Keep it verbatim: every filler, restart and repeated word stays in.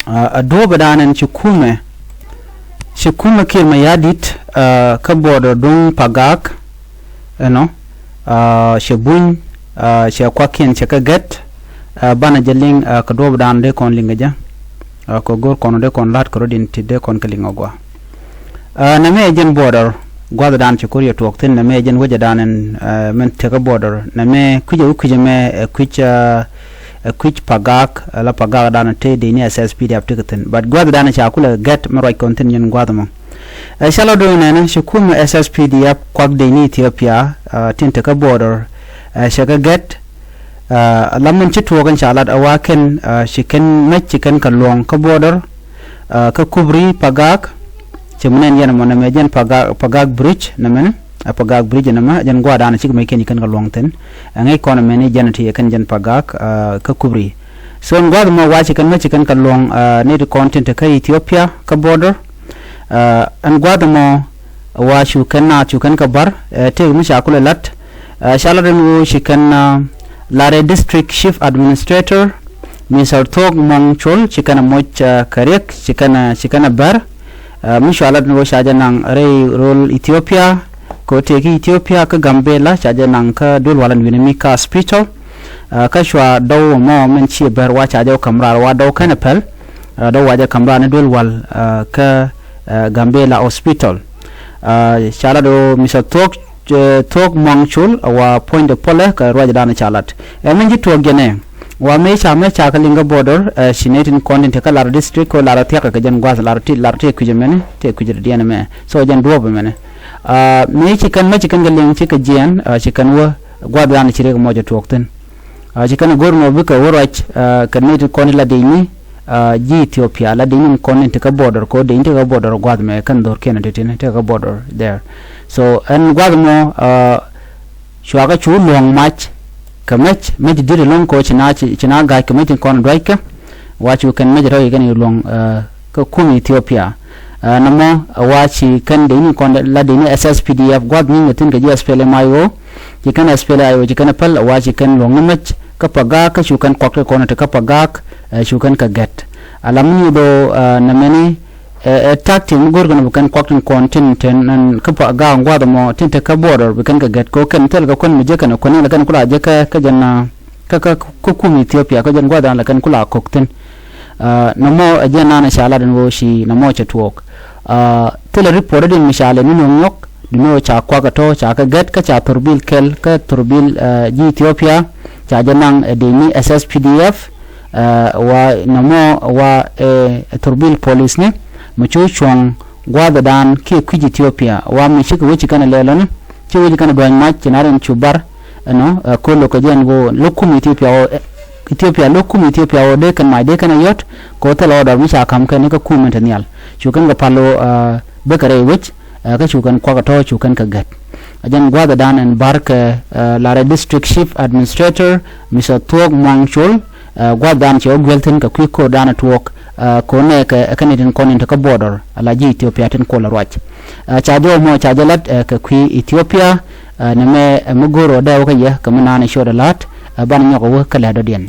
Ɛ duɔ̱ɔ̱p ɛ da̱a̱n ɛn ci kumɛ, ci kumɛ Kiir Mayardit kä border duŋ Pagak, ɛnɔ, cɛ buny, cɛ kuakiɛn cɛ kɛ gɛt. Banɛ jɛ liŋ kɛ duɔ̱ɔ̱p ɛ da̱a̱n dee kɔn liŋ kɛ jɛ. Kɛ go̱r kɔn dee kɔn la̱t kɛ rɔ̱diɛn ti dee kɔn kɛ liŋ ɛ gɔaa. Nɛmɛ ɛ jɛn border gua̱th ɛ da̱a̱n ci ko̱r yɛ tuɔɔk thi̱n, nɛmɛ ɛ jɛn wec ɛ da̱a̱n ɛn mɛn tekä border, nɛmɛ kui̱c ɛ wä kui̱c ɛmɛ ɛ kui̱c ɛ kui̱c Pagak, la Pagak dan te dee ni S S P D F ti kɛ thi̱n. But gua̱th dan ca kulɛ gɛt mi ruac kɔn thi̱n nyin gua̱th mɔ. Ɛ ca lɔ do̱n nɛn ci kumɛ S S P D F kuak dee ni Ethiopia tin te kä border. Ɛ cɛ kɛ gɛt. Ɛ la min ci tuɔɔk in ca lat a wa kɛn ci kɛn mɛc ci kɛn kɛ luɔ̱ŋ kä border. Kä kubri Pagak. Ci mi nɛn yɛn mɔ nɛmɛ jɛn Pagak, Pagak bridge nɛmɛn. Ɛ Pagak bridge nɛmɛ jɛn gua̱dan ci kɛ mɛc kɛn ci kɛn kɛ luɔ̱ŋ thi̱n. Ɛ ŋäc kɔn mɛni jɛn ti yɛ kɛn jɛn Pagak kä kubri. So ɛn gua̱th mɔ wa ci kɛn mɛ ci kɛn kɛ luɔ̱ŋ ni ti kɔn tin te kä Ethiopia kä border. Ɛn gua̱th mɔ wa cu kɛn naath cu kɛn kɛ bar tëëk mi ca kulɛ lat. Ca lat ɛn ɣöö ci kɛn Lare District Chief Administrator Mister Thuɔ̱k Muɔ̱ŋ Col ci kɛn ɛ moc kɛ riɛk ci kɛn ci kɛn ɛ bär. Mi cua lat ni wä ca jɛ naŋ rɛy rol Ethiopia kɛ wä tëëki Ethiopia kä Gambela ca jɛ naŋ kä duel walä ni wi̱ni mi kä hospital. Kä cua dɔw mɔ min ci bär wa ca jɛ wä käm raar wa dɔw kɛn ɛ päl. Dɔw wa jɛ käm raar ni duel wal kä Gambela hospital. Ca lat wä Mister Thuɔ̱k Thuɔ̱k Muaŋ Col a wa puɔ̱nydɛ pɔlɛ kɛ ruacdan ca lat. Ɛ min ji̱ tuɔɔk jɛnɛ wa mëë ca mɛ ca kɛ liŋ kä border ɛ ci nɛy tin kɔn tin te kä Lare District kɛ Lare thia̱k kɛ jɛn gua̱th Lare ti Lare ti kui̱c ɛmɛni ti kui̱c diɛn ɛmɛ. So jɛn duɔ̱ɔ̱p ɛmɛni mëë ci kɛn mɛ ci kɛn kɛ liŋ ci kɛ jiɛɛn ci kɛn wä gua̱thdan ci riɛk mɔ jɛ tuɔɔk thi̱n. Ci kɛn a go̱r nɔ bikɛ wä ruac kɛ nɛy ti kɔn ti la dec ni ji̱ Ethiopia la dec ni kɔn ti kä border kɛ wä dec ni ti kä border gua̱th mɛ kɛn dhorkiɛn ti tin ti kä border there. So ɛn gua̱th mɔ cua kä cu luɔ̱ŋ mac kɛ mɛc mɛc di̱t ɛlɔ̱ŋ kɛ wä ci na ci na ga̱c kɛ mɛc ti kɔn duackɛ. Wa cu kɛn mɛc rɔ̱ ci kɛn i̱ luɔ̱ŋ kä kum Ethiopia. Nɔmɔ wa ci kɛn dec ni kɔn la dec ni S S P D F gua̱th ni mɛ thi̱n kɛ ji̱ S P L M I O. Ci kɛn S P L M I O ci kɛn päl wa ci kɛn luɔ̱ŋ ni mɛc kä Pagak kä cu kɛn kuak ti kɔn ti kä Pagak. Cu kɛn kɛ gɛt ala mi ni do̱ nɛ mɛni ɛ tak ti mi go̱r kɛn bi kɛn kuak tin kɔn tin tin kä Pagak gua̱th mɔ tin te kä border bi kɛn kɛ gɛt kɛ kɛn thil kɛ kuän mi jek kɛn kuän ni la kɛn kula jek kä jɛn kä kä kä kum Ethiopia kä jɛn gua̱dan la kɛn kula kok thi̱n. Nɔmɔ ɛ jɛn nanɛ ca lat ɛn ɣöö ci nɔmɔ cɛ tuɔɔk. Thilɛ report din mi ca lɛ ni nöŋ nyɔk di ni ɣöö ca kuak ɛ tɔ̱ ca kɛ gɛt kä ca thorbil kɛl kä thorbil ji̱ Ethiopia ca jɛ naŋ ɛ dec ni S S P D F. Wa nɔmɔ wa ɛ thorbil polis ni mi cu cuɔ̱ŋ gua̱a̱thdan kiɛ kui̱c Ethiopia wa mi cikɛ wec ci kɛn ɛ lɛl ɔni ci wec ci kɛn ɛ duany mac ci na rin cu bar. Ɛnɔ ɛ ko̱l lo̱k kɛ jɛn ɣöö lo̱k kum Ethiopia ɣöö Ethiopia lo̱k kum Ethiopia ɣöö dee kɛn mac dee kɛn ɛ yɔ̱t kɛ ɣöö thilɛ ɣöö dɔr mi ca ka̱m kɛn ni kä kum in te nhial cu kɛn kɛ pal ɣöö bikɛ rɛy wec. Kä cu kɛn kuak ɛ tɔ̱ cu kɛn kɛ gɛt. Ɛ jɛn gua̱a̱thdan ɛn bar kɛ Lare District Chief Administrator Mister Thuɔ̱k Muaŋ Col. Gua̱thdan cɛ wä gui̱el thi̱n kɛ kui̱ ko̱rdan ɛ tuɔɔk ko̱n nɛ kɛ kɛn itin kɔn in te kä border ala ji̱ Ethiopia tin kuɔl ɛ ruac. Ca jɔw mɔ ca jɛ lat kɛ kui̱ Ethiopia. Nɛ mɛ mi go̱o̱r ɔ dɛw kä yɛ kɛ mi naan ɛ ciöt ɛ la̱t. Banɛ nyɔk ɛ wä kä lɛ̈t dɔ̱diɛn.